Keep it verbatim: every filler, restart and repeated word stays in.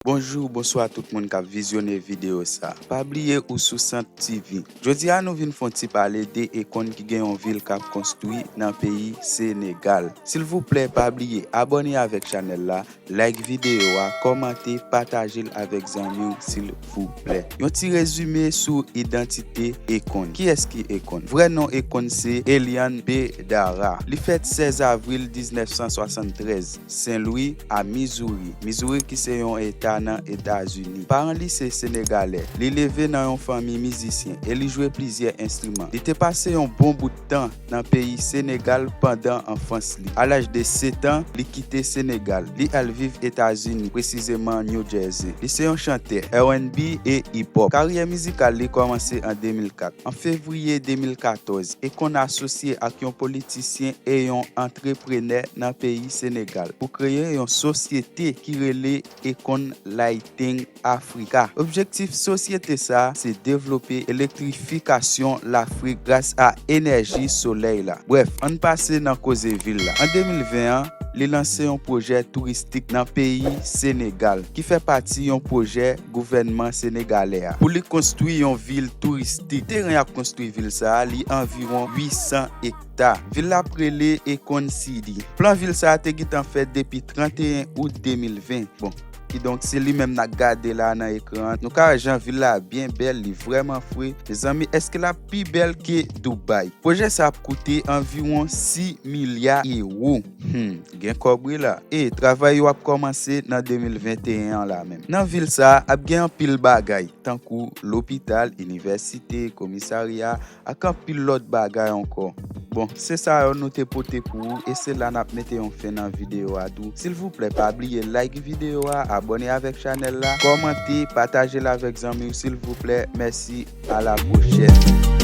Bonjou, bonswa tout moun k ap vizyone videyo sa. Pa bliye ou sou Sant T V. Jodi a nou vin fè yon ti pale de Akon ki gen yon vil k ap konstwi nan peyi Senegal. Silvouplè pa bliye abòne avèk chanèl la, like videyo a, kòmante, pataje l avèk zanmi w silvouplè. Yon ti rezime sou idantite Akon. Kiyès ki Akon? Vrè non Akon se Elian Bedara. Li fèt sèz avril diznèf san swasanntrèz. Sen Lwi a Mizouri. Mizouri ki se yon eta nan Etazini. Paran li se Senegalè. Li leve nan yon fanmi mizisyen e li jwe plizyè enstriman. Li te pase yon bon bout tan nan peyi Senegal pandan anfans li. A laj de sèt an, li kite Senegal. Li al viv Etazini, presizeman New Jersey. Li se yon chantè R and B e hip hop. Karyè mizikal li kòmanse an de mil kat. An fevriye de mil katòz, Akon asosye ak yon politisyen e yon antreprenè nan peyi Senegal pou kreye yon sosyete ki rele Akon Lighting Africa. Objektif sosyete sa a se devlope elektrifikasyon Lafrik gras a enèji solèy la. Brèf, ann pase nan koze vil la. An de mil ven an, li lanse yon pwojè touristik nan peyi Senegal ki fè pati yon pwojè gouvènman senegalè a pou li konstwi yon vil touristik. Teren y ap konstwi vil sa a, li anviwon uit san ekta. Vil la ap rele Akon City. Plan vil sa a te gentan fèt depi trannteyen out de mil ven. Bon, kidonk, se li menm n ap gade la nan ekran an. Nou ka wè jan vil la byen bèl, li vrèman fre. Mezanmi, èske l ap pi bèl ke Dubai? Pwojè sa ap koute anviwon sis milya ewo. Hmm, gen kòb wi la. E travay yo ap kòmanse nan de mil venteyen an la menm. Nan vil sa a, ap gen anpil bagay, tankou lopital, inivèsite, komisarya, ak anpil lòt bagay ankò. Bon, se sa yo nou te pote pou ou, e se la n ap mete yon fen nan videyo a tou. Silvouplè, pa bliye like videyo a, abòne avèk chanèl la, kòmante, pataje l avèk zanmi w, silvouplè. Mèsi, a la pwochèn.